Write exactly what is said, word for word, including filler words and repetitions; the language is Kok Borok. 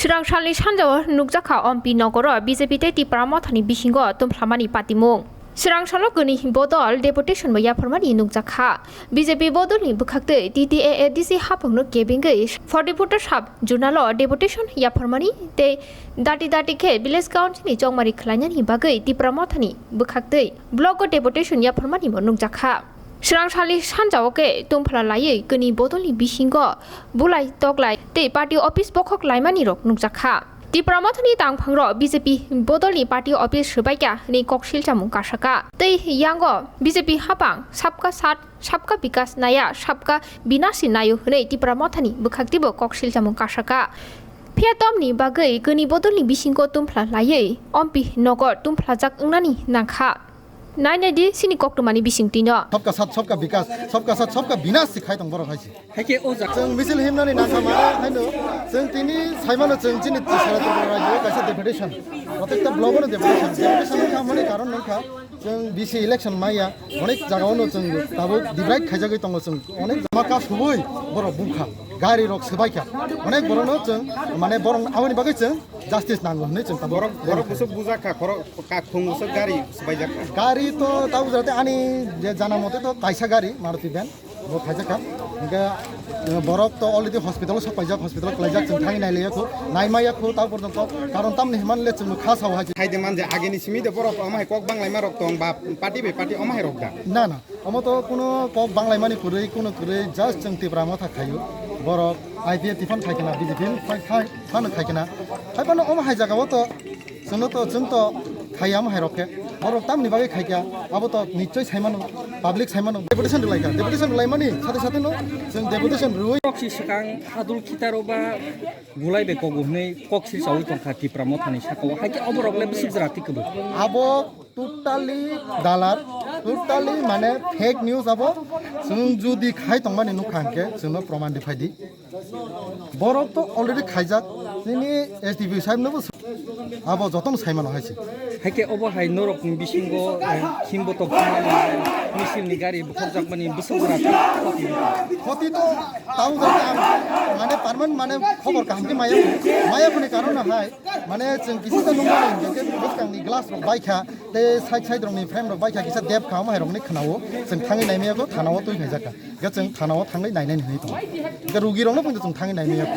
Swrangsalni sanjao nukjakha Ompi nogoro B J P tei Tipra Mothani bisingo tumphlamani patimung. Swrangsalo kwnwi bodol deputation bo yapharmani nukjakha. B J P bodolni bwkhaktwi T T A A D C haphangno kebengwi forty footer sub zonalo deputation yapharmani tei dati dati khe village councilni chongmari khlainani bagwi Tipra Mothani bwkhaktwi blogo deputation yapharmani bo nukjakha. Swrangsalni sanjao khe tumphla laiwi kwnwi bodolni bisingo bulai toklai tei party office bokhok laimani rok nukjakha. Tipra Mothani tangphangrok B J P bodolni party office swbaikha hwnwi kok silchamung kasaka. Tei yango B J P hapang sabka sat, sabka bikas naya, sabka binasi nayo hwnwi Tipra Mothani bwkhaktibo kok silchamung kasaka. Phiya tomni bagwi kwnwi bodolni bisingo tumphla laiwi Ompi nogor tumphlajak wngnani nangkha. Nainai di sini koktwmani bisingtwino. Sabka sat, sabka bikas, sabka sat, sabka binas si khai tong borok hai si. Haikhe o jak. Chwng misil himnani nangkha mano haino chwng tini saimano chwng chini sara Tripura rajyo kaisa deputation. Protekta block no deputation. Deputation wngkha mani karon wngkha chwng B C election maya onek jaga ono chwng tabuk divide khaijagwi tongo chwng onek jama ka subui borok bukha gari rok swbaikha onek borokno chwng mane borok aboni bagwi chwng justice nango hinwi chwng tabuk. Borok, borok bwswk bujakha, khorok, kakhung bwswk gari swbaijakha. Gari to tabuk jate ani je jana mote to kaisa gari Maruti van bo khaijakha. Hingke, eh, borok to already hospital o sok paijak, hospital o kwlaijak, chwng thangwi nailaiya kho, naimaya kho, ta porjonto karon tamni hwnmani le chwngno kha sao hai. Hai de man je ageni simi de borok omo hai kok banglaima rok tong ba party bai party omo hai rok da? Na, na. Omo to kuno kok banglaimani kwrwi, kuno kwrwi, just chwng Tipra Motha khaio. Borok I P F T phan khai khna, B J P phan khai, khai, phano khai khna. Hai phano omo hai jaga o to chwngno to, chwng to khai omo hai rok khe. Borok tamni bagwi khai kha, abo to nichoi sai mano, public sai mano. Deputation rwlai kha, deputation rwlaimani sate sate no chwng deputation rwui. Kok si swkang Adul Khitaro ba Gulai bai kogo hwnwi kok si chaui tong kha Tipra Mothani saka o. Hai khe oborok le bwswk jora twi kwbui. Abo totally dalar, totally mane fake news abo. Chwng judi khai tongmani nukha hwnkhe chwngno proman di phai di. Borok to already khaijak, nini S D P sahib nobo abo jotono sai mano hai se. Hai khe obo hai norok ni bisingo, eh, himbo tok misil ni gari bukhok jak mani bwswk jora. Khoti to tau jani ang mane parman mane khobor kaham khe maya, maya phone karon no hai. Mane chwng kisa ta nungmani hwnkhe bwskangni glass rok baikha, tei side side rokni frame rok baikha, kisa dep kha, omo hai rokni khwnao. Chwng thangwi naimaya kho, thana o twi khaijak kha. Hwnkhe chwng thana o thangwi nainani hwnwi tongo. Hwnkhe rugi rokno phano chwng thangwi naimaya kho.